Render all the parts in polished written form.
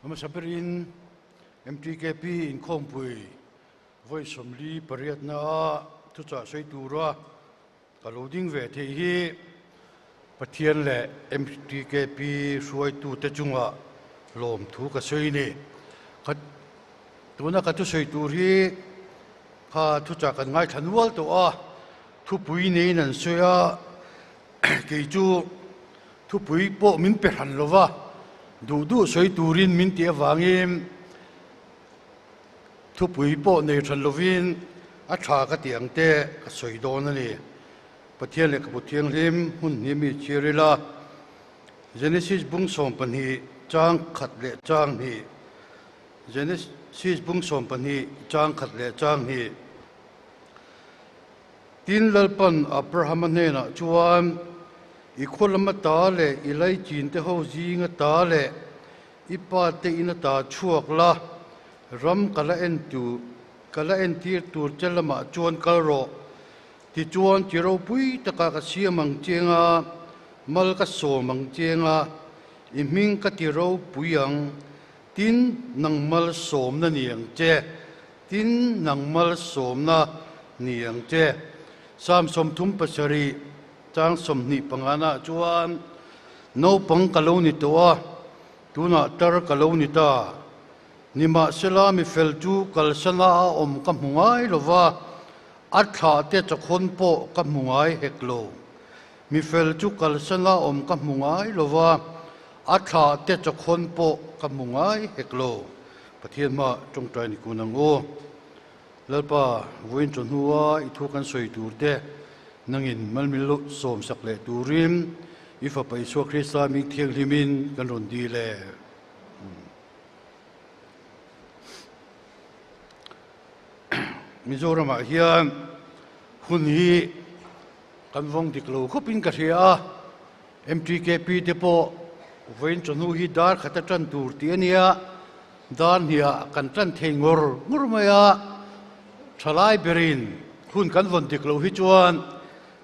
Hmasa berin MTKP inkhawmpui vawi 48na a thuchah sawi tura ka lo ding ve theih hi Pathian leh MTKP hruaitute chungah lawmthu ka sawi ni. Tuna ka thusawi tur hi kha thuchah kan ngaithla nual tawh a, thupui neiin an sawi a, kei chu thupui pawh min pe hran lo va, duh duh sawi turin min tih avangin thupui pawh nei hran lovin a tha ka tih ang te ka sawi dawn a ni. Pathian lehkhabu thianghlim hmun hnih mi chhiar ila, Genesis bung 12 chang khat leh chang hnih, Genesis bung 12 chang khat leh chang hnih. Tin Lalpan Abrahama hnenah chuan, I khaw lama ta leh i laichin te ho zinga ta leh i pa te ina ta chhuak la, ram ka la en tu ka la entir tur che lamah chuan kal rawh. Tichuan chi ropui takah ka siam ang cheng a, mal ka sawm ang cheng a, i hming ka ti ropui ang, tin nang malsawmna ni ang che. Tin, nang malsawmna ni ang che. Psalm 37 chang 25 nah chuan, Naupang ka lo ni tawh a, tunah tar ka lo ni ta. Nimahsela mi fel chu kalsana a awm ka hmu ngai lo va, a thlah te chakhawn pawh ka hmu ngai hek lo. Mi fel chu kalsana awm ka hmu ngai lo va, a thlah te chakhawn pawh ka hmu ngai hek lo. Pathian hma tawngtai ni kun ang u. Lalpa, vawiin chawhnua i thu kan sawi tur te nangin malmil loh sawmsak leh turin i Fapa Isua Krista hming thianghlimin kan rawn dil e. Mizoramah hian hun hi kan vawng dik lo khawpin ka hria a, MTKP te pawh vawiin chawhnu hi dar khat a tan tur tih a nia, dar hniah kan tan thei ngawr ngawr mai a, thalai berin hun kan vawn dik loh hi chuan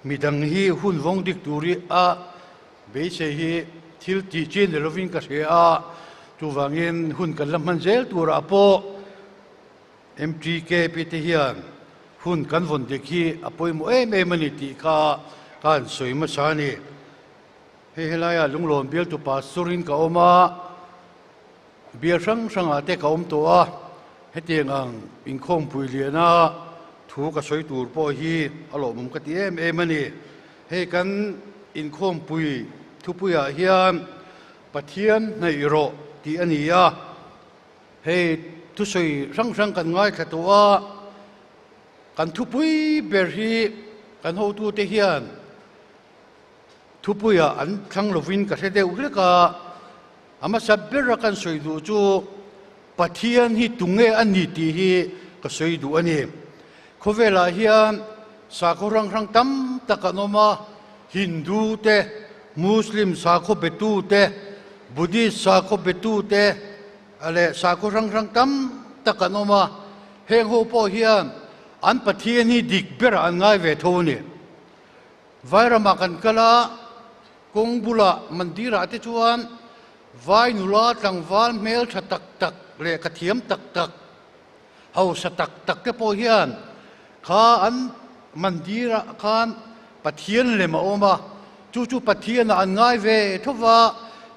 midang hi hun vawng dik tur hi a beisei hi thil tih chin ni lovin ka hria a, chuvangin hun kan la hman zel turah pawh MTKP te hian hun kan vawn dik hi a pawimawh em em a ni tih kha ka han sawi hmasa a ni. Hei helaiah Lunglawm bialtu Pastor-in ka awm a, bial hrang hrangah te ka awm tawh a, hetiang ang inkhawmpui liana thu ka sawi tur pawh hi a lawmawm ka ti em em a ni. Hei kan inkhawmpui thupuiah hian Pathian hnaih rawh tih a ni a. Hei thusawi hrang hrang kan ngaithla tawh a, kan thupui ber hi kan hotute hian thupuiah an thlang lovin ka hre deuh hlek a, a hmasa bera kan sawi duh chu Pathian hi tunge a ni tih hi ka sawi duh a ni. Khawvelah hian sakhaw hrang hrang tam tak an awm a, Hindu te, Muslim sakhaw betu te, Buddhist sakhaw betu te leh sakhaw hrang hrang tam tak an awm a, heng ho pawh hian an Pathian hi dik berah an ngai ve tho a ni. Vairamah kan kal a, kawng bulah mandirah te chuan vai nula tlangval hmeltha tak tak leh ka thiam tak tak, hausa tak tak te pawh hian kha an mandirah khan Pathian lem a awm a, chu chu Pathianah an ngai ve tho va,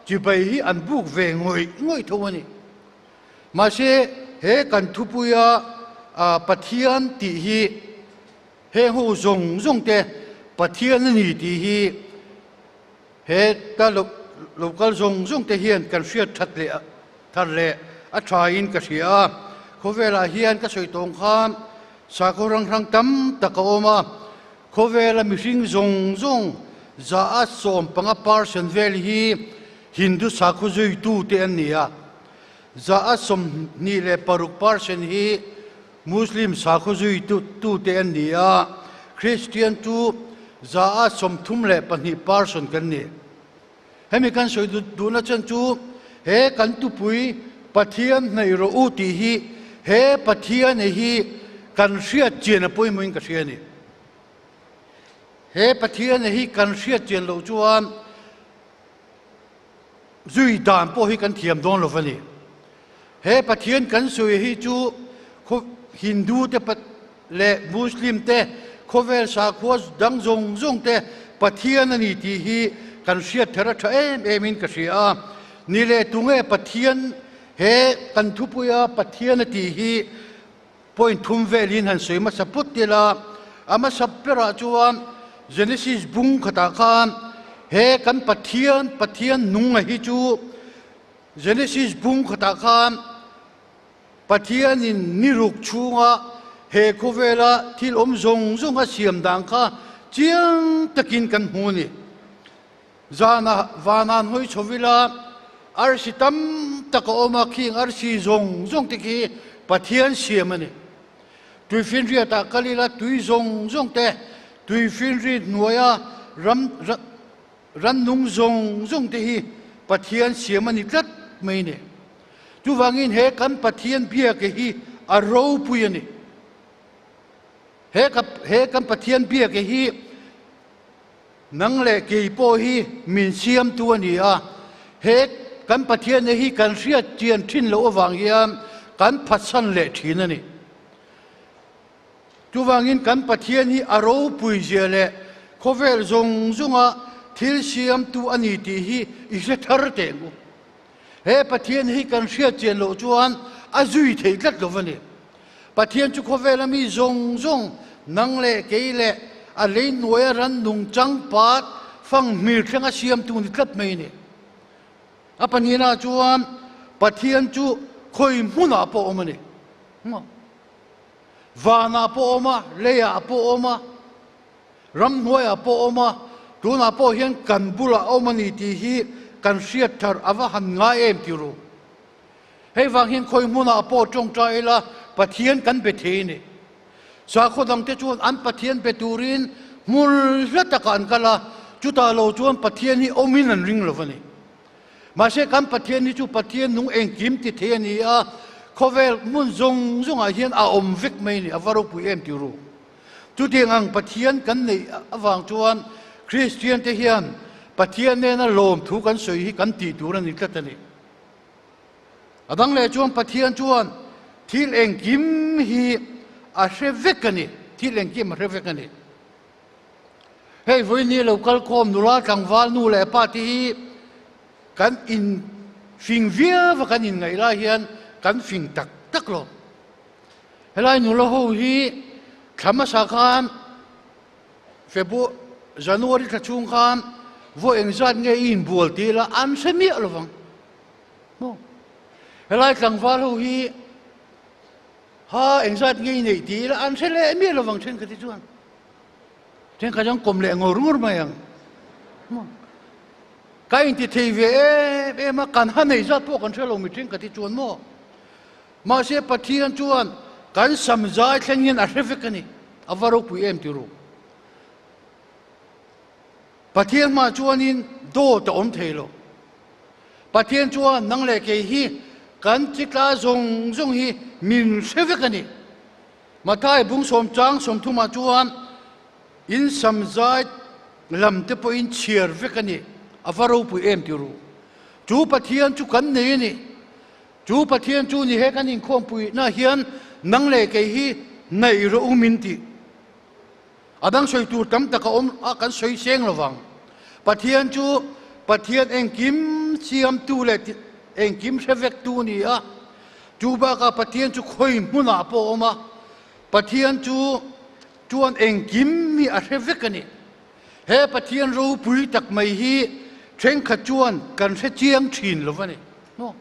chibai hi an buk ve ngawih ngawih tho a ni. Mahse, he kan thupuia Pathian tih hi heng ho zawng zawng te Pathian a ni tih hi he ta lo kal zawng zawng te hian kan hriat that leh thar leh a thain ka hria a. Khawvelah hian ka sawi tawng khan sakhaw hrang hrang tam tak a awm a, khawvela mihring zawng zawng 115 percent vel hi Hindu sakhaw zuitu te an ni a, 26% percent hi Muslim sakhaw zuitu te an ni a, Christian chu 32% percent kan ni. Hemi kan sawi duhna chan chu he kan tupui Pathian hnaih rawh u tih hi he Pathian hi kan hriat chian a pawimawhin ka hria a ni. He Pathian hi kan hriat chian loh chuan zui dan pawh hi kan thiam dawn lo va ni. He Pathian kan sawi hi chu Hindu te leh Muslim te, khawvel sakhua dang zawng zawng te Pathian a ni tih hi kan hriat ther a tha em em in ka hria a. Ni leh tunge Pathian he kan thupuia Pathian a tih hi point thum velin han sawi hmasa put ila, a hmasa berah chuan Genesis bung khatah khan he kan Pathian, Pathian nunga hi chu Genesis bung khatah khan Pathianin ni ruk chhunga he khawvela thil awm zawng zawng a siam dan kha chiang takin kan hmu a ni. Zana vanan hawi chho ila arsi tam tak a awm a, khing arsi zawng zawng te khi Pathian siam a ni. Tuifinriatah kal ila tui zawng zawng te, tuifinri hnuaia ram rannung zawng zawng te hi Pathian siam a ni tlat mai a ni. Chuvangin he kan Pathian biak hi a ropui a ni. He he kan Pathian biak hi Nang leh kei pawh hi min siamtu a ni a, he kan Pathianna hi kan hriat chian thin loh avang hian kan phatsan leh thin a ni. Chuvangin kan Pathian hi a ropui zia leh khawvel zawng zawnga thil siamtu a ni tih hi i hre thar teh ang u. He Pathian hi kan hriat chian loh chuan a zui thei tlat lo va ni. Pathian chu khawvela mi zawng zawng, nang leh kei leh a lei hnuaia ran nung chang pat fang hmir thlenga siamtu ni tlat mai a ni. A pahnihna chuan Pathian chu khawi hmunah pawh awm a ni. Vanah pawh awm a, leiah pawh awm a, Ramhnuaiah pawh awm a, tunah pawh hian kan bulah awm a ni tih hi kan hriat thar a va han ngai em ti ru. Hei vang hian khawi hmunah pawh tawngtai ila Pathian kan be thei a ni. Sakhaw dangte chuan an Pathian be turin hmul hla takah an kal a, chutah lo chuan Pathian hi awmin an ring lo va ni. Mahse kan Pathian hi chu Pathian nung engkim ti thei a ni a, khawvel hmun zawng zawngah hian a awm vek mai a ni, a va ropui em ti ru. Chutiang ang Pathian kan neih avang chuan Kristian te hian Pathian nena lawmthu kan sawi hi kan tih tur a ni tlat a ni. A dang leh chuan Pathian chuan thil engkim hi a hre vek a ni, thil engkim a hre vek a ni. Hei vawiin lo kal khawm nula tlangval nu leh pa te hi kan in fing viau a kan inngaih lai hian kan fing tak tak lo. Helai nula ho hi thla hmasa khan February, January thla chhung khan vawi engzat nge i inbual tih ila an hre miah lo vang. Maw? Helai tlangval ho hi ha engzat nge i neih tih ila an hre leh miah lo vang thenkhat hi chuan. Thenkhat chuan kawm leh ngawr ngawr mai ang. Maw? Ka inti thei ve em em a, kan ha nei zat pawh kan hre lo mi thenkhat hi chuan maw? Mahse Pathian chuan kan sam zai thleng hian a hre vek a ni. A va ropui em ti ru. Pathian hmah chuanin dawt a awm thei lo. Pathian chuan nang leh kei hi kan chitla zawng zawng hi min hre vek a ni. Mathai bung sawm chang sawmthumah chuan in sam zai lam te pawhin chhiar vek a ni. A va ropui em ti ru. Chu Pathian chu kan nei a ni. Chu Pathian chu ni he kan inkhawmpuina hian nang leh kei hi naih rawh u min tih. A dang sawi tur tam tak a awm a, kan sawi seng lo vang. Pathian chu Pathian engkim siamtu leh engkim hre vektu a ni a. Chu bakah Pathian chu khawi hmunah pawh a awm a. Pathian chu chuan engkim hi a hre vek a ni. He Pathian ropui tak mai hi thenkhat chuan kan hre chiang thin lo va ni. Maw?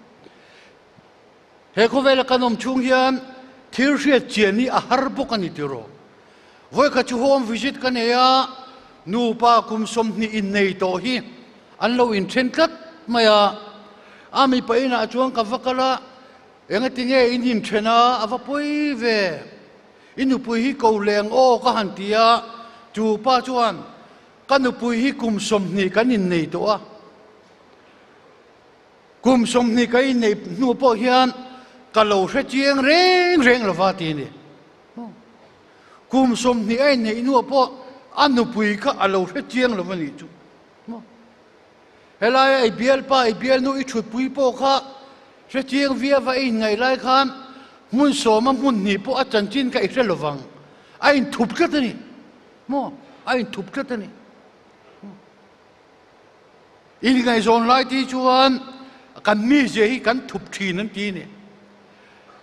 He khawvela kan awm chhung hian thil hriat chian hi a har bawk a ni tiraw? Vawikhat chu home visit ka nei a, nupa kum 20 innei tawh hi an lo inthen tlat mai a. A mipa inah chuan ka va kal a, Engatinge in inthen a, a va pawi ve. I nupui hi ko leng aw ka han ti a, chu pa chuan ka nupui hi kum 20 kan innei tawh a. Kum 20 ka innei hnu pawh hian ka lo hre chiang reng reng lo va ti a ni. Kum 20 a inneih hnuah pawh a nupui kha a lo hre chiang lo va nih chu. Helaia i bialpa i bialnu i thutpui pawh kha. Hrechiang viava i inngaih lai khan hmun sawma hmun hnih pawh a chanchin kha i hre lovang. A inthup tlat a ni. Maw? A inthup tlat a ni. Inngaihzawn lai ti chuan kan mizia hi kan thup thin an ti a ni.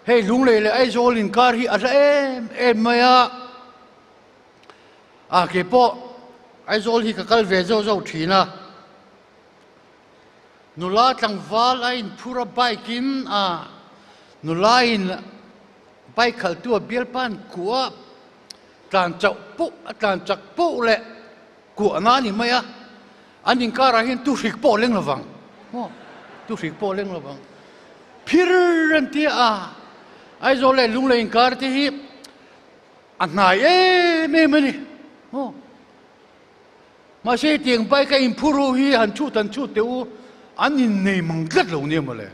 Hei Lunglei leh Aizawl inkar hi a hla em em mai a. A keipawh Aizawl hi ka kal ve zauh zauh thin a. Nula tlangval a inphur a bike in a nula in bike khalhtu a bialpa an kuah a, tlan chauh pawh a tlan chak poh leh kuahna a ni mai a, an inkarah hian tu hrik pawh a leng lovang maw tu hrik pawh a leng lovang phir an ti a, Aizawl leh Lunglei inkar te hi a hnai em em a ni maw. Mahse hetiang bike a inphur ho hi han chhut han chhut teh u, an innei mang tlat lo nia mawle.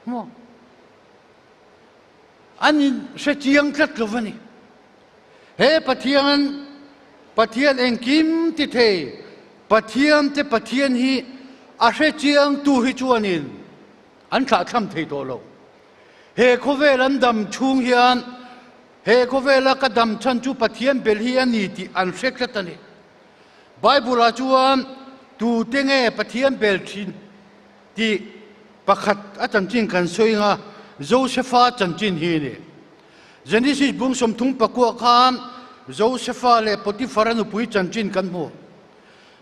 Maw? An in hre chiang tlat lo va ni. He Pathian, Pathian engkim ti thei, Pathian te Pathian hi a hre chiang tu hi chuanin an thlahthlam thei tawh lo. He khawvel an dam chhung hian He khawvela ka dam chhan chu Pathian bel hi a ni tih an hre tlat a ni. Bible-ah chuan tute nge Pathian bel thin tih pakhat a chanchin kan sawi anga Josefa chanchin hi a ni. Genesis bung 39 khan Josefa leh Potiphar-a nupui chanchin kan hmu.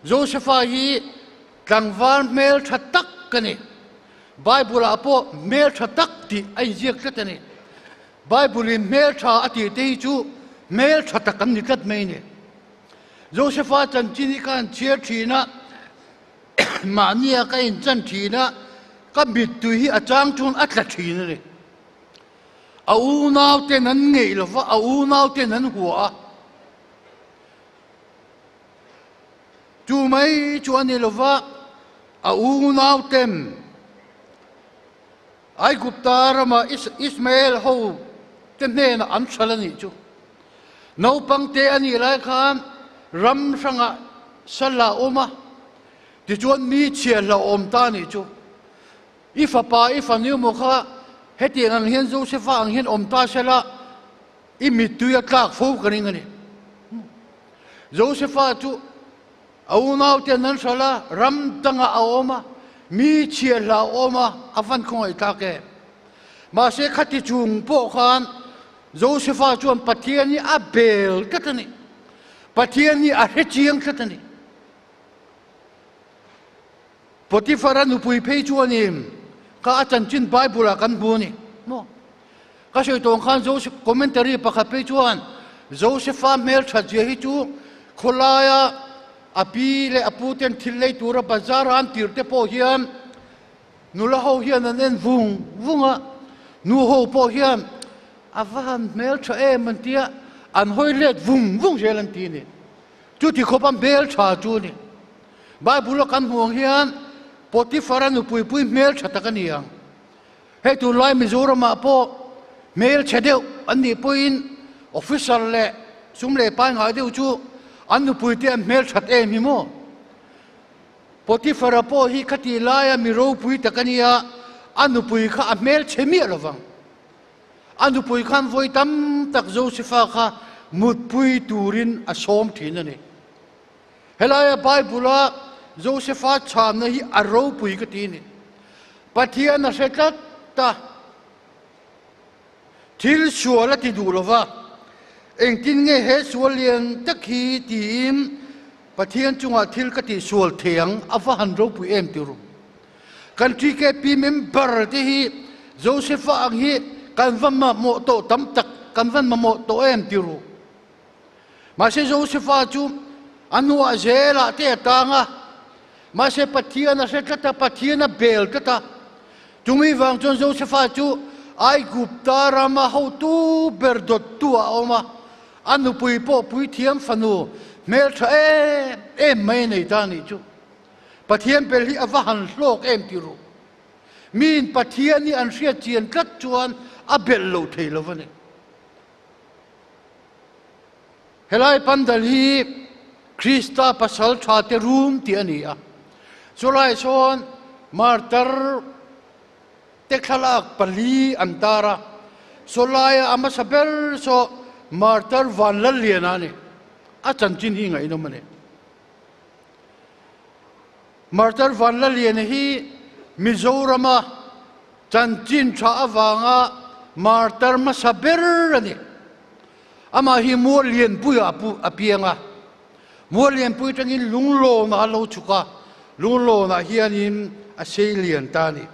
Josefa hi tlangval hmeltha tak a ni. Bible-ah pawh hmeltha tak tih a inziak tlat a ni. Bible-in hmeltha a tih te hi chu hmeltha tak an ni tlat mai a ni. Josefa chanchin hi ka han chhiar thin a, mahnia ka inchan thin a, ka mittui hi a chang chuan a tla thin a ni. A unauten an ngeih lo va, a unauten an hua a. Chu mai chu a ni lo va, a unauten Aigupta rama Ismael ho te hnenah an hral a nih chu. Naupang te a nih lai khan ram hrangah sal a awm a, tichuan mi chhia hlauhawm ta a nih chu. I fapa i fanu emaw kha hetiang ang hian Josefa ang hian awm ta sela i mittui a tlak fo ka ring a ni. Josefa chu A unaute an hral a, ram dangah a awm a, mi chhia hlauhawm a, a van khawngaih tlak e. Mahse khati chung pawh khan Josefa chuan Pathian hi a bel tlat a ni. Pathian hi a hre chiang tlat a ni. Potifara nupui phei chuanin kha a chanchin Bible-ah kan hmu a ni. Maw? Ka sawi tawng khan Joseph commentary pakhat phei chuan Josepha hmelthat zia hi chu khawlaia a pi leh a pu ten thil lei tura bazar a an tir te pawh hian nula ho hian an en vung vung a, nu ho pawh hian a va han hmeltha em an tia an hawi let vung vung zel an ti a ni. Chuti khawpa hmeltha chu a ni. Bible a kan hmuh ang hian Potiphar-a nupui pui hmeltha tak a ni ang. Hei tunlai Mizoramah pawh hmelchhe deuh an nih pawhin officer leh sum leh pai ngah deuh chu an nupui te an hmelthat em hi maw? Potiphar-a pawh hi khati laia mi ropui tak a nia, a nupui kha a hmelchhe miah lovang. A nupui khan vawi tam tak Josefa kha mutpui turin a sawm thin a ni. Helaia Bible-a Josefa chhanna hi a ropui ka ti a ni. Pathian a hre tlat a, thil sual a ti duh lo va, engtin nge he sual lian tak hi tiin Pathian chungah thil ka tih sual thei ang a va han ropui em ti ru. Kan TKP member te hi Josefa ang hi kan va mamawh tawh tam tak kan van mamawh tawh em ti ru. Mahse Josefa chu a hnuah zelah te a tang a, mahse Pathian a hre tlat a, Pathian a bel tlat a. Chumi vang chuan Josefa chu Aigupta rama hotu ber dawttu ah a awm a, a nupui pawh puithiam fanu hmeltha em em mai a nei ta a nih chu. Pathian bel hi a va han hlawk em ti ru. Miin Pathian hi an hriat chian tlat chuan a belh lo thei lo va ni. Helai pandal hi Krista pasal tha te room tih a ni a, chulai sawn martar. te thlalak pali an tar a, saw laia a hmasa ber saw Martar Vanlalliana a ni. A chanchin hi ngaihnawm a ni. Martar Vanlalliana hi Mizorama chanchin tha avanga martar hmasa ber a ni. Amah hi Mual Lianpuiah a piang a. Mual Lianpui atangin Lunglawnah a lo chhuk a, Lunglawnah hianin a sei lian ta a ni.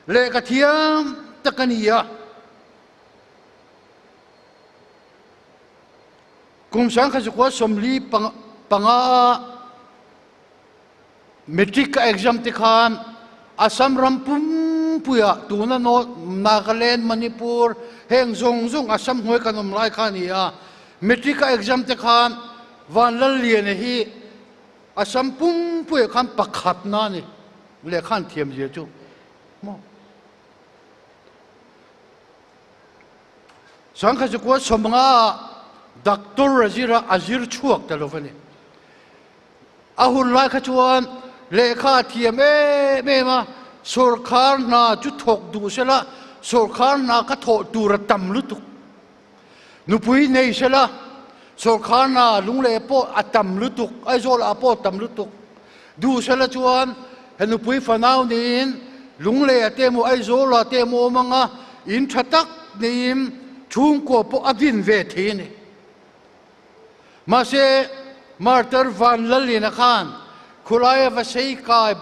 Lehkha thiam tak a ni a. Kum 1945 a Matric ka exam te khan Assam ram pumpuiah tuna North Nagaland, Manipur heng zawng zawng Assam hnuai kan awm lai kha a ni a. Matric ka exam te khan Vanlalliana hi Assam pumpuiah khan pakhatna a ni. Lehkha an thiam zia chu maw. 1950 ah Doctor a zir a, a zir chhuak ta lo va ni. A hun lai kha chuan lehkha a thiam em em a, sawrkhar hna chu thawk duh sela, sawrkhar hna kha thawh tur a tam lutuk. Nupui nei sela, sawrkhar hna lungleh pawh a tam lutuk, Aizawl ah pawh a tam lutuk. Duh sela chuan he nupui fanau neiin lungleh a te emaw Aizawl ah te emaw awm anga in tha tak neiin chhungkua pawh a din ve thei a ni. Mahse, Martyr Van Lalliana khan khulaia va sei kai,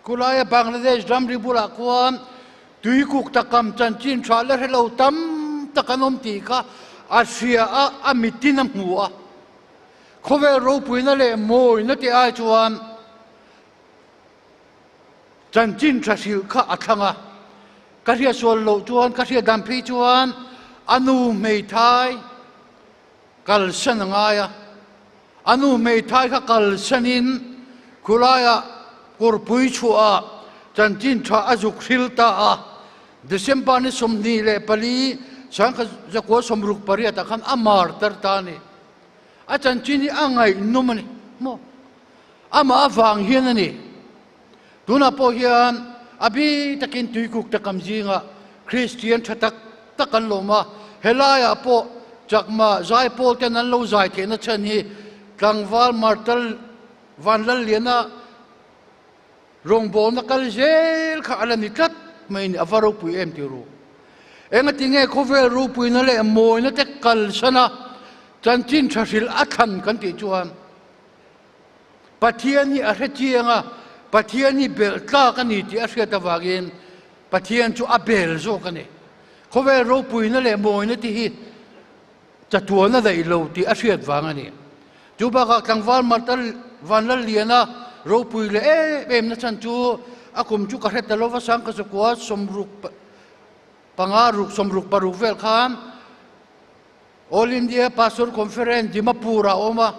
khulaia Bangladesh ramri bulah khuan tuikuk takam chanchin tha la hre lo tam tak an awm tih kha a hria a, a mitin a hmu a. Khawvel ropuina leh mawina te ai chuan chanchin tha hrilh kha a thlang a. Ka hriatsual loh chuan, ka hriat dan phei chuan a nu hmeithai, Kalsan a ngai a, a nu hmeithai kha kalsanin khulaiah kawrpui chhuahah chanchin tha a zuk hril ta a. December ni 24 1968 ah khan a mar tar ta a ni. A chanchin hi a ngaihnawm a ni maw? Amah avang hian a ni. Tunah pawh hian a bi takin tuikuk takam zingah Kristian tha tak tak an lawm a, helaiah pawh Chakma zaipawl ten an lo zai theihna chhan hi tlangval Martal Vanlalliana rawngbawlna kal zel kha a la ni tlat mai a ni, a va ropui em ti ru. Engati nge khawvel ropuina leh mawina te kalsana chanchin tha hrilh a thlan kan tih chuan, Pathian hi a hre chiang a, Pathian hi belh tlak a ni tih a hriat avangin Pathian chu a bel zawk a ni. Khawvel ropuina leh mawina te hi chatuan a daih lo tih a hriat vang a ni. Chu bakah tlangval Marta Vanlalliana ropui leh em em na chhan chu a kum chu ka hre ta lova sangkachakua sawmruk panga ruk sawmruk paruk vel khan All India Pastor Conference Dimapur ah a awm a,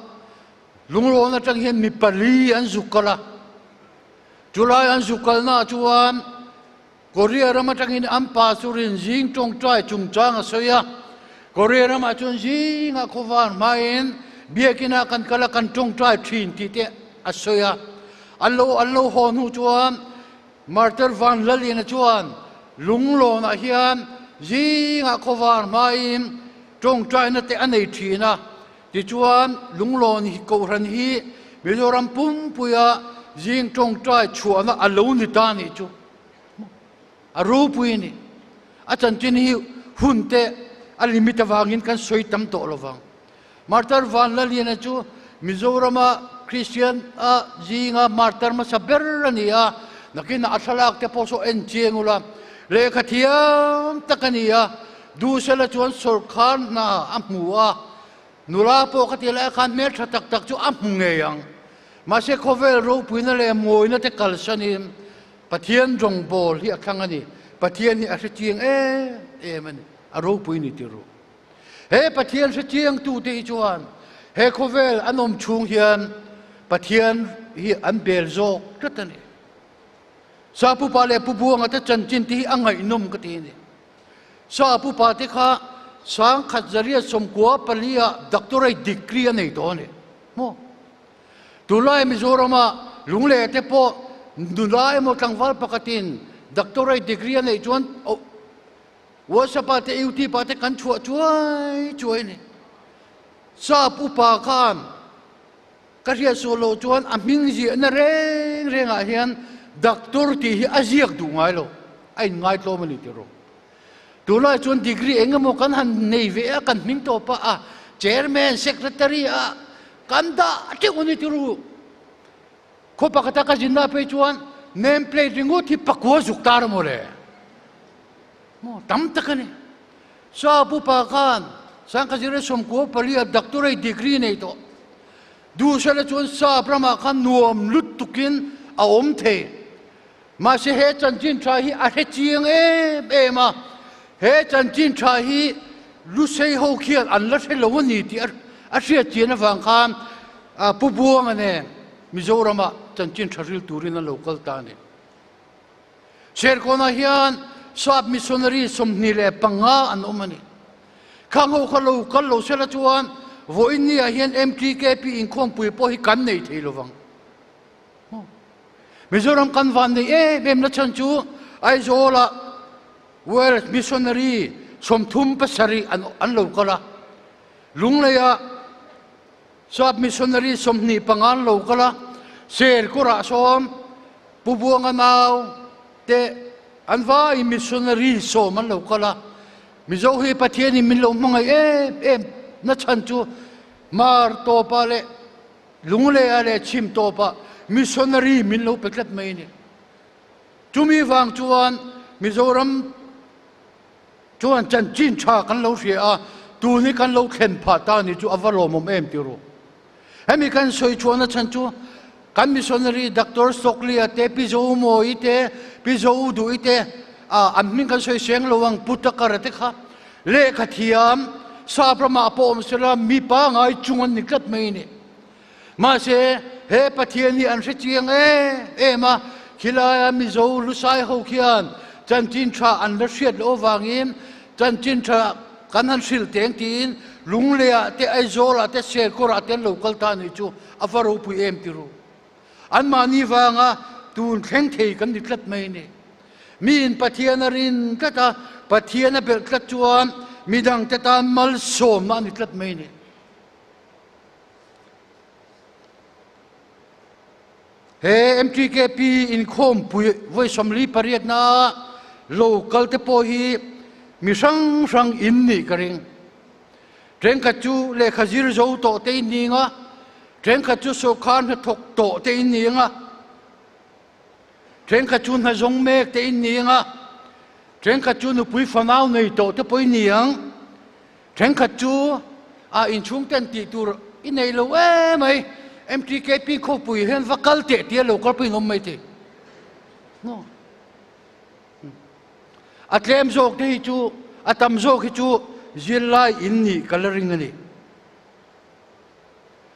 Lunglawn atang hian mi pali an zuk kal a. Chulai an zuk kalna ah chuan Korea ram atangin an pastorin zing tawngtai chungchang a sawi a. Korea ramah chuan zingah khawvar hmain biakinah kan kal a, kan tawngtai thin tih te a sawi a. An lo an lo haw hnu chuan Martyr Van Lalliana chuan Lunglawnah hian zingah khawvar hmain tawngtaina te a nei thin a, tichuan Lunglawn Kohhran hi Mizoram pumpuia zing tawngtai chhuahna a lo ni ta nih chu a ropui a ni. A chanchin hi hun te a limit avangin kan sawi tam tawh lo vang. Martyr Van Lalliana chu Mizorama Kristian a zinga martyr hmasa ber a ni a, nakinah a thlalak te pawh saw en chiang ula, lehkha thiam tak a ni a, Duhsela chuan sawrkhar hna a hmu a, nula pawh ka tih lai khan hmeltha tak tak chu a hmu ngei ang. Mahse khawvel ropuina leh mawina te kalsanin Pathian rawngbawl hi a thlang a ni, Pathian hi a hrechiang em em a ni, a ropui ni ti ru. He Pathian hre chiangtute hi chuan he khawvel an awm chhung hian Pathian hi an bel zawk tlat a ni. Sa pupa leh pu Buanga te chanchin te hi a ngaihnawm ka ti a ni. Sa pupa te kha 1994 ah doctorate degree a nei tawh a ni. Maw? Tunlai Mizorama lungleh te pawh nula emaw tlangval pakhatin Doctorate degree a neih chuan WhatsApp ah te YouTube ah te kan chhuah chuai chuai a ni. Sap upa khan ka hriat sual loh chuan a hming ziahna reng rengah hian doctor tih hi a ziak duh ngai lo, a inngaitlawm a ni tih rawh. Tunlai chuan degree eng emaw kan han nei ve a, kan hming tawp a, a chairman, secretary a kan dah teuh a ni tih ru. Khaw pakhata ka zinna phei chuan name plate ringawt hi pakua zuk tar maw le? Maw tam tak a ni. Sa pupa khan Sangkhazira sawmkua palia doctorate degree nei tawh. Duhsala chuan sap ramah khan nuam lut tukin a awm thei. Mahse he chanchin tha hi a hre chiang em em a, he chanchin tha hi Lusei ho khian an la hre lo a ni tih a hriat chian avang khan Pu Buanga nen Mizorama chanchin tha ril turin an lo kal ta a ni. Serkawnah hian Sap missionary 25 an awm a ni. Khang ho kha lo kal lo sela chuan vawiin niah hian MTKP inkhawmpui pawh hi kan nei thei lovang. Mizoram kan van nei em em na chhan chu Aizawlah Welsh missionary 37 an lo kal a, Lungleiah Sap missionary 25 an lo kal a, Serkawrah sawm Pu Buanga nau te an vaiin missionary 10 an lo kal a. Mizo hi Pathianin min lo hmangaih em em na chhan chu Mar tawpah leh Lungleia leh chhim tawpah missionary min lo pe tlat mai a ni. Chumi vang chuan Mizoram chuan chanchin tha kan lo hria a, tun hi kan lo thlen phah ta ni chu a va lawmawm em ti ru. Hemi kan sawi chhuahna chhan chu kan missionary Doctor Stockley-a te, Pi Zomawi te, Pi Zoduhi te, an hming kan sawi seng lo ang, Pu Tucker-a te kha lehkha thiam sap ramah pawh awm sela mi pangai chung an ni tlat mai a ni. Mahse, he Pathian hi an hre chiang em em a, khilaia Mizo Lusai ho khian chanchin tha an la hriat loh avangin chanchin tha kan han hrilh teng tiin Lungleiah te, Aizawlah te, Serkawrah te an lo kal ta a nih chu a va ropui em ti ru. Anmahni vanga tun thleng thei kan ni tlat mai a ni. Miin Pathian a rin tlat a, Pathian a belh tlat chuan midangte tan malsawmna a ni tlat mai a ni. He MTKP inkhawmpui vawi 48 na lo kal te pawh hi mi hrang hrang in nih ka ring. Thenkhat chu lehkha zir zo tawh te in ni ang a, thenkhat chu sawrkar hnathawk tawh te in ni ang a, thenkhat chu hna zawng mek te in ni ang a, thenkhat chu nupui fanau nei tawh te pawh in ni ang. Thenkhat chu a inchhung ten tih tur i nei lo emai, MTKP khawpui hian va kal teh tia lo kal pawhin awm mai thei. Maw? A tlem zawk te hi chu, a tam zawk hi chu zirlai in nih ka la ring a ni.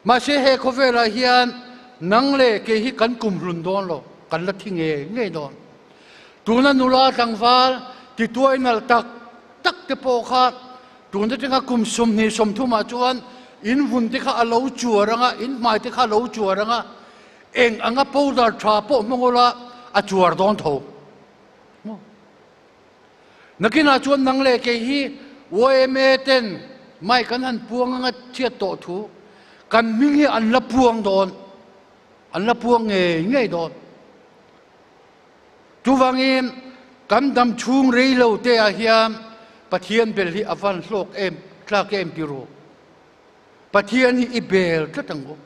Mahse he khawvelah hian nang leh kei hi kan kum hlun dawn lo, kan la thi ngei ngei dawn. Tuna nula tlangval tituai nalh tak tak te pawh kha tun atanga kum 20 30 ah chuan in vun te kha a lo chuar anga, in hmai te kha a lo chuar anga, eng anga powder tha pawh hmang ula a chuar dawn tho. Nakinah chuan nang leh kei hi yma ten mic an han puang anga chhiat tawh thu kan hming hi an la puang dawn, an la puang ngei ngei dawn. Chuvangin kan dam chhung rei lo te ah hian Pathian bel hi a van hlawk em tlak em ti ru. Pathian hi i bel tlat ang u.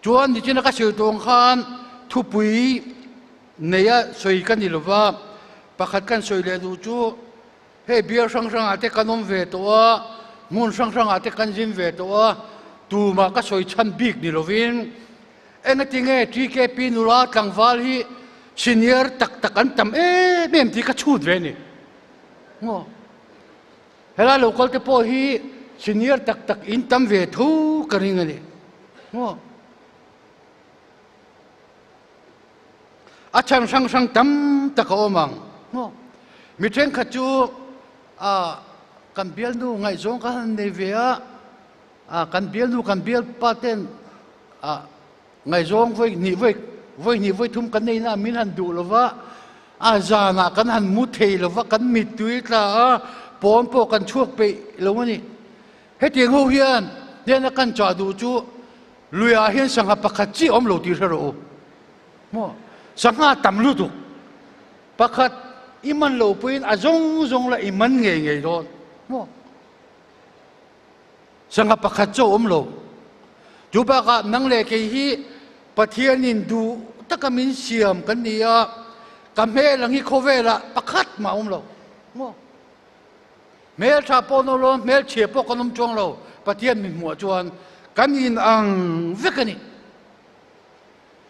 Chuan nichina ka sawi tawng khan thupui neia sawi ka ni lova, pakhat kan sawi leh duh chu hei bial hrang hrangah te kan awm ve tawh a, hmun hrang hrangah te kan zin ve tawh a, tumah ka sawi chhan bik ni lovin engatinge TKP nula tlangval hi senior tak tak an tam em em tih ka chhut ve a ni. Maw? Helai local te pawh hi senior tak tak in tam ve tho ka ring a ni. Maw? A chhan hrang hrang tam tak a awm ang. Maw? Mi thenkhat chu a kan bialnu ngaihzawng kha han nei ve a, a kan bialnu kan bialpa ten a ngaihzawng vawi hnih vawi vawi hnih vawi thum kan nei na min han duh lova. A zanah kan han mu thei lo va, kan mittui tla a, pawn pawh kan chhuak peih lo a ni. Hetiang ho hian hnena kan chah duh chu luiah hian sangha pakhat chiah awm lo tih hre rawh u. Maw? Sangha tam lutuk. Pakhat i man lo pawhin a zawng zawng la i man ngei ngei dawn. Maw? Sangha pakhat chu a awm lo. Chu bakah nang leh kei hi Pathianin duh taka min siam kan ni a, ka hmel ang hi khawvelah pakhat mah a awm lo. Maw? Hmel tha pawh an awm lo, hmel chhia pawh kan awm chuang lo. Pathian min hmuh ah chuan kan inang vek a ni.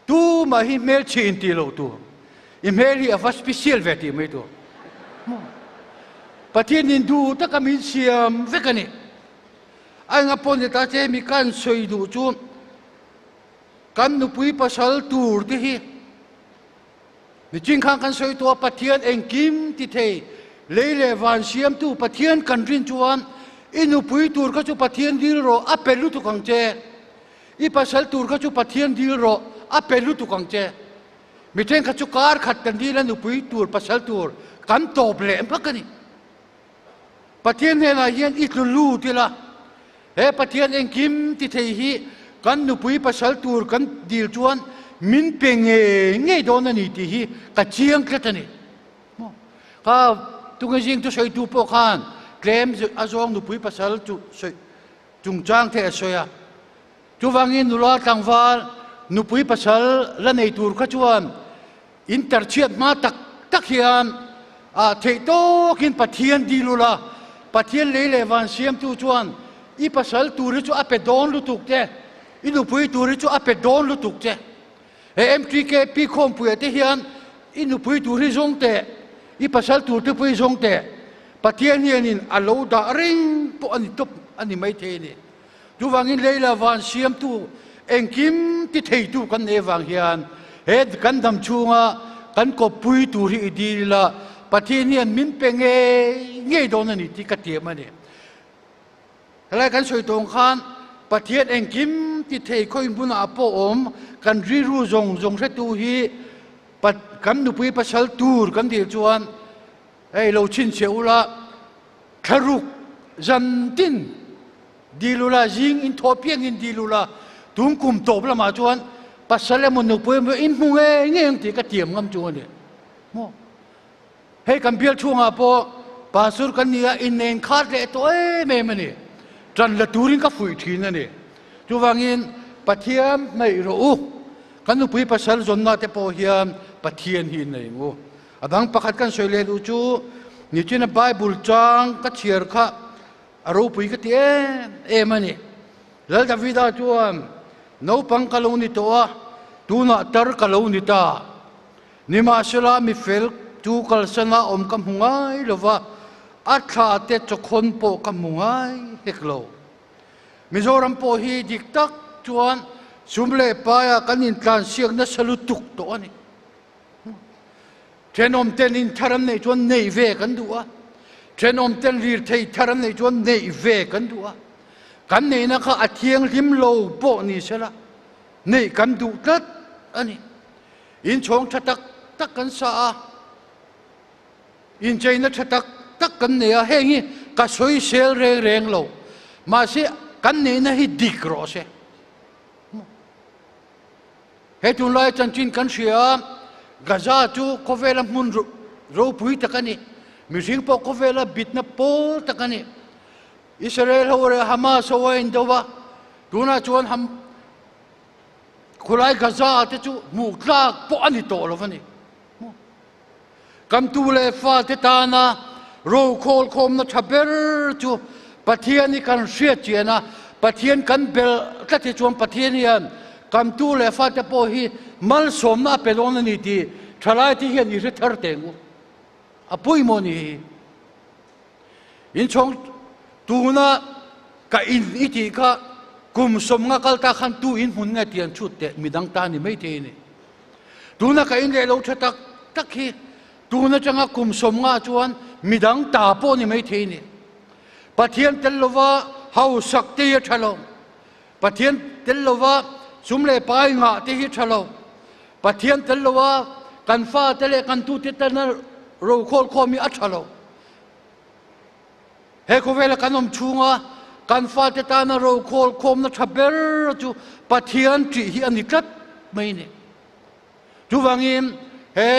Tumah hi hmel chhia intih loh tur. I hmel hi a va special ve tih mai tur. Maw? Pathianin duh taka min siam vek a ni. A enga pawh ni ta che mi kan sawi duh chu kan nupui pasal tur te hi nichin khan kan sawi tawh a, Pathian engkim ti thei, lei leh van siamtu Pathian kan rin chuan i nupui tur kha chu Pathian dil rawh a pe lutuk ang che. I pasal tur kha chu Pathian dil rawh, a pe lutuk ang che. Mi thenkhat chu kar khat kan dil a nupui tur pasal tur kan tawp leh hmak a ni. Pathian hnenah hian i tlu lut ila, he Pathian engkim ti thei hi kan nupui pasal tur kan dil chuan min pe ngei ngei dawn a ni tih hi ka chiang tlat a ni. Kha tunge zing thusawitu pawh khan tlem a zawng nupui pasal chu sawi Chungchang te a sawi a. Chuvangin nula tlangval nupui pasal la nei tur kha chuan in tarchhiat hma tak tak hian ah theih tawkin Pathian dil ula, Pathian lei leh van siamtu chuan i pasal tur hi chu a pe dawn lutuk che, i nupui tur hi chu a pe dawn lutuk che. He MTKP khawmpuiah te hian i nupui tur hi zawng teh, i pasal tur te pawh hi zawng teh, Pathian hianin a lo dah reng pawh a ni tawp a ni maithei a ni. Chuvangin Leila van siamtu engkim ti theitu kan nei avang hian he kan dam chhunga kan kawppui tur hi i dil ila Pathian hian min pe ngei ngei dawn a ni tih ka tiam a ni. Helai kan sawi tawng khan Pathian engkim ti thei khawi hmunah pawh awm kan rilru zawng zawng hretu hi kan nupui pasal tur kan dil chuan hei lo chhinchhiah ula thlaruk zan tin dil ula zing in thaw piangin dil ula tun kum tawp lamah chuan pasal emaw nupui emaw in hmu ngei ngei ang tih ka tiam ngam chu a ni maw. Hei kan bial chhungah pawh pastor kan ni a, innein khat leh tawh em em a ni. Ṭan la turin ka fuih ṭhin a ni. Chuvangin Pathian hnaih rawh u. Kan nupui pasal zawnna te pawh hian Pathian hi innei ang u. A dang pakhat kan sawi leh duh chu nichina Bible chang ka chhiar kha a ropui ka ti em em a ni. Lal Davida chuan naupang ka lo ni tawh a, tunah tar ka lo ni ta. Nimahsela, mi fel chu kalsana awm ka hmu ngai lo va, a thla te chawkhawn pawh ka hmu ngai hek lo. Mizoram pawh hi dik tak chuan sum leh paia kan intlansiak nasa lutuk tawh a ni. Thenawm ten in thar an neih chuan neih ve kan duh a, thenawm ten lirthei thar an neih chuan neih ve kan duh a. Kan neihna kha a thianghlim lo pawh ni sela, neih kan duh tlat a ni. Inchhawng tha tak tak kan sa a, incheina tha tak tak kan nei a, heng hi ka sawisel reng reng lo, mahse kan neihna hi dik rawh se. He tunlai chanchin kan hria a, Gaza chu khawvela hmun ropui tak a ni, mihring pawh khawvela bitna pawl tak a ni. Israel ho leh Hamas ho a indo a, tunah chuan Khulai Gaza te chu hmuh tlak pawh a ni tawh lo a ni. Kan tu leh fate tana rokhawl khawmna tha ber chu Pathian hi kan hriat chian a, Pathian kan belh tlat hi chuan Pathian hian kan tu leh fate pawh hi malsawmna a pe dawn a ni tih thalaite hian i hre thar teng u. A pawimawh ni hi. Inchhawng tuna ka in i tih kha kum sawmnga kal ta khan tu in hmun nge tih an chhut teh midang ta ni maithei a ni. Tuna ka in leh lo tha tak tak hi tun atanga kum sawmnga chuan midang ta pawh ni maithei a ni. Pathian tel lova hausak te hi a tha lo. Pathian tel lova sum leh pai ngah te hi a tha lo. Pathian tel lova. Kan fate leh kan tute tana rokhawlh khawm hi a tha lo. He khawvela kan awm chhunga kan fate tana rokhawlh khawmna tha ber chu Pathian ṭih hi a ni tlat mai a ni. Chuvangin he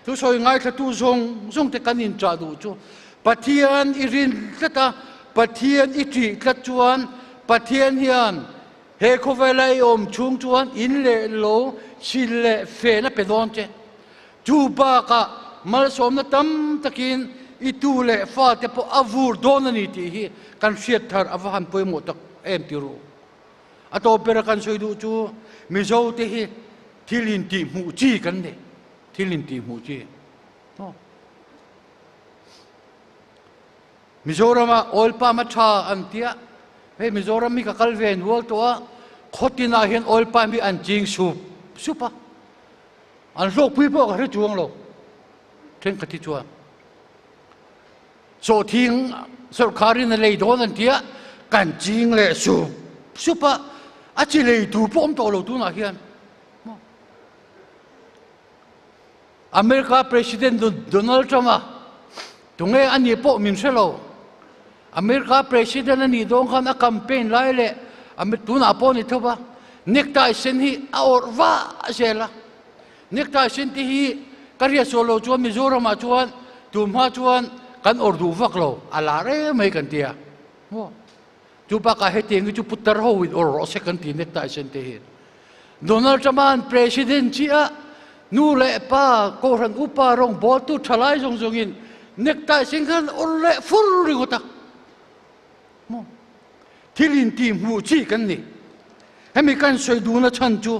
thusawi ngaithlatu zawng zawng te kan inchah duh chu Pathian i rin tlat a, Pathian i ṭih tlat chuan Pathian hian he khawvela i awm chhung chuan in leh lo sil leh fen a pe dawn che. Chu bakah malsawmna tam takin i tu leh fate pawh a vur dawn a ni tih hi kan hriat thar a va han pawimawh tak em ti ru. A tawp bera kan sawi duh chu Mizo te hi thil intih hmuh chi kan ni, thil intih hmuh chi. Mizorama oil palm a tha an tia, hei Mizoram hi ka kal ve nual tawh a, khawtinah hian oil palm hi an ching sup sup a, an hlawkpui pawh ka hre chuang lo, thenkhat hi chuan. Sawhthing sawrkharin a lei dawn an tia, kan ching leh sup sup a, a chi lei tur pawh awm tawh lo tunah hian. America President Donald Trump a tunge a nih pawh min hre lo. America President a nih dawn khan a campaign lai leh tunah pawh a ni tho va, necktie sen hi a awrh vah zel a. Necktie sen te hi ka hriat sual lo chuan Mizoramah chuan tun hma chuan kan awrh duh vak lo, a lar em mai kan ti a. Maw? Chu bakah hetiang hi chu putar ho in awrh rawh se kan ti necktie sen te hi. Donald Trump-a'n President chiah nu leh pa, Kohhran upa rawngbawltu thalai zawng zawngin necktie sen khan awrh leh fur ringawt a. Maw? Thil intihhmuh chi kan ni. Hemi kan sawi duhna chhan chu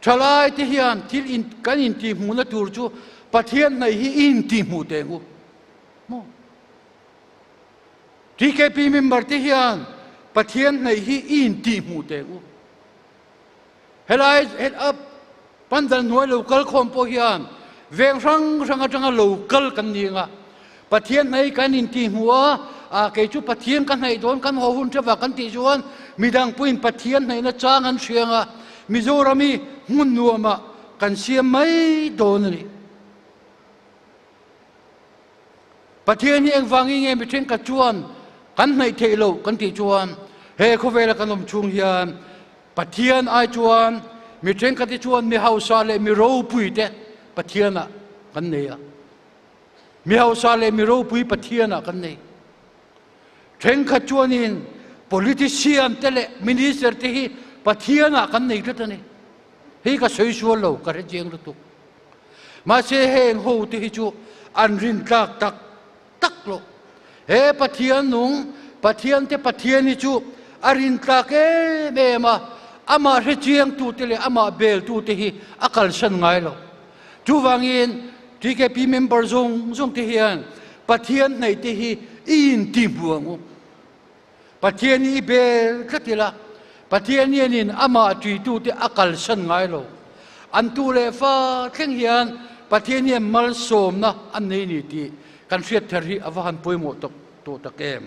Thalai te hian thil in kan intihhmuhna tur chu Pathian hnaih hi i intihhmuh teh ang u. Maw? TKP member te hian Pathian hnaih hi i intihhmuh teh ang u. Helai head up pandal hnuai lo kal khawm pawh hian veng hrang hrang atanga lo kal kan ni ang a. Pathian hnaih kan intihhmuh a, ah kei chu Pathian ka hnaih dawn kan haw hun ṭheuh kan tih chuan midang pawhin Pathian hnaihna chang an hria ang a, Mizoram hi hmun nuamah kan siam mai dawn a ni. Pathian hi engvangin nge mi thenkhat chuan kan hnaih theih loh kan tih chuan he khawvela kan awm chhung hian Pathian ai chuan mi thenkhat hi chuan mi hausa leh mi ropui te Pathianah kan nei a. Mi hausa leh mi ropui Pathianah kan nei. Thenkhat chuanin politician te leh minister te hi Pathianah kan nei tlat a ni. Hei ka sawi sual lo, ka hre chiang lutuk. Mahse heng ho te hi chu an rintlak tak tak lo. He Pathian nung, Pathian te Pathian hi chu a rintlak em em a, amah hre chiangtute leh amah beltute hi a kalsan ngai lo. Chuvangin TKP member zawng zawng te hian Pathian hnaih te hi i intihhmuh ang u. Pathian hi i bel tlat ila, Pathian hianin amah ṭitute a kalsan ngai lo. An tu leh fa thleng hian Pathian hian malsawmna an nei ni tih kan hriat ther hi a va han pawimawh tawh tak em.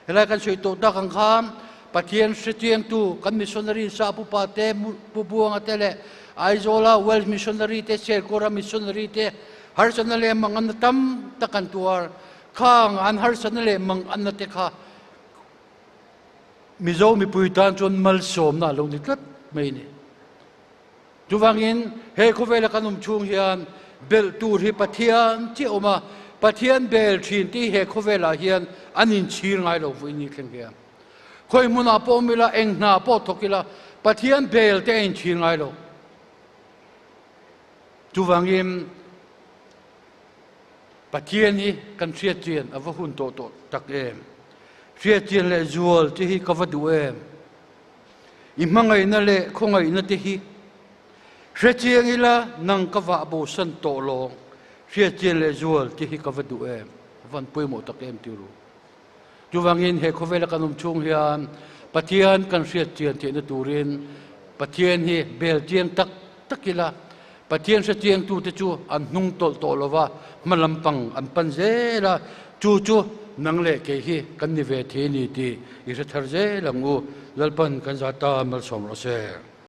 Helai kan sawi tawh tak ang khan Pathian hrechiangtu kan missionary sa pupa te, Pu Buanga te leh Aizawla Welsh missionary te, Serkawra missionary te harsatna leh manganna tam tak an tuar. Khang an harsatna leh manganna te kha Mizo mipui tan chuan malsawmna a lo ni tlat mai a ni. Chuvangin he khawvela kan awm chhung hian belh tur hi Pathian chiah awm a, Pathian bel thin tih he khawvelah hian an inchhir ngai lo vawiin ni thleng hian. Khawi hmunah pawh awm ila, eng hna pawh thawk ila, Pathian bel te a inchhir ngai lo. Chuvangin Pathian hi kan hriatchian a va hun tawh tawh tak em. Hriatchian leh zual te hi ka va duh em. I hmangaihna leh khawngaihna te hi hrechiang ila nang ka vah bosan tawh lawng hriatchian leh zual te hi ka va duh em, a van pawimawh tak em ti ru. Chuvangin he khawvela kan awm chhung hian Pathian kan hriatchian theihna turin Pathian hi bel chiang tak tak ila Pathian hrechiangtute chu an hnung tawlh tawh lo va, hma lampang an pan zel a, chu chu nang leh kei hi kan ni ve thei a ni tih i hre thar zel ang u. Lalpan kan za ta malsawm rawh se.